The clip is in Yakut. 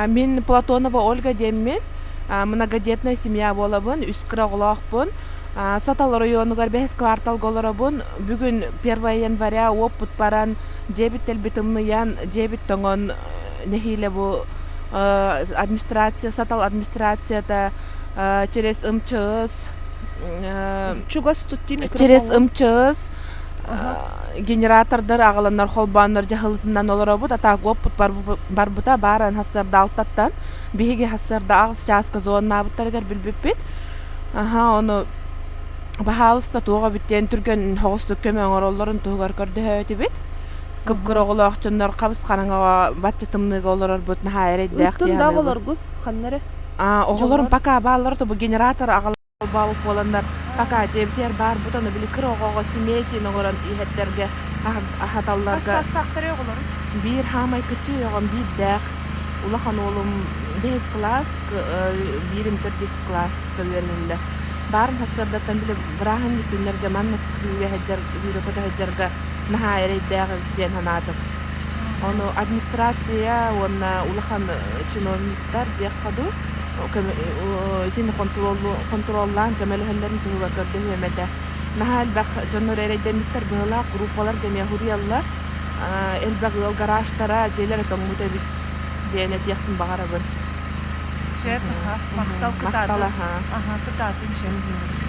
Мин Платонова Ольга диэммин, многодетная семья буолабын, үс кыра оҕолоохпун. Сатал оройуонугар бэһис кварталга олоробун. Бүгүн 1 января уоппут баран, дьиэбит дэлби тымныйан, дьиэбит тоҥон нэһиилэ бу администрация, Сатал администрацията через МЧС Чугас тут через МЧС генератордар аҕаланнар холбооннор дьаһалытынан олоробут атаак уоппут барбыта бааран хассыарда алтаттан биһиги хассыарда аҕыс чааска зоннаабыттарыгар билбиппит аха ону баһаалыста туох эбит диэн түргэн соҕустук көмө оҥороллорун туһугар көрдөһөөтүбүт кып-кыра оҕолоох дьоннор хабыс хараҥаҕа бачча тымныыга олорорбут наһаа эрэйдээх Ыттын да оҕолоргут ханна эрэ оҕолорум пока бааллар то бу генератор аҕал Холбообут буоланнар пока дьиэбитигэр баарбыт, ону били кыра оҕоҕо симиэсин оҥорон иһэрдэргэ, аһаталларга. Хас саастаахтарый оҕолорун? Биир хаамай кыччыы оҕом биирдээх. Улахан уолум бэһис кылаас, биирим төрдүс кылааска үөрэнэллэр. Баарым сарсыардаттан били бырааһынньык күннэргэ маннык күүгэ сылдьар, сүүрэ-көтө сылдьарга наһаа эрэйдээх эбит диэн санаатым. Ону администрация уонна улахан чиновниктар диэххэ дуу, итини хонтуруоллаан көмөлөһөллөрүн туһугар көрдөһүөм этэ. Наһаа элбэх дьоннор эрэйдэммиттэр быһыылаах, группаларга эмиэ суруйаллар. Элбэх ыал гаражтара, дьиэлэрэ тоҥмут эбит диэн этиэхпин баҕарабын. Сөп, аха, махтал кытаатын. Махтал, аха. Аха, кытаатын сөп.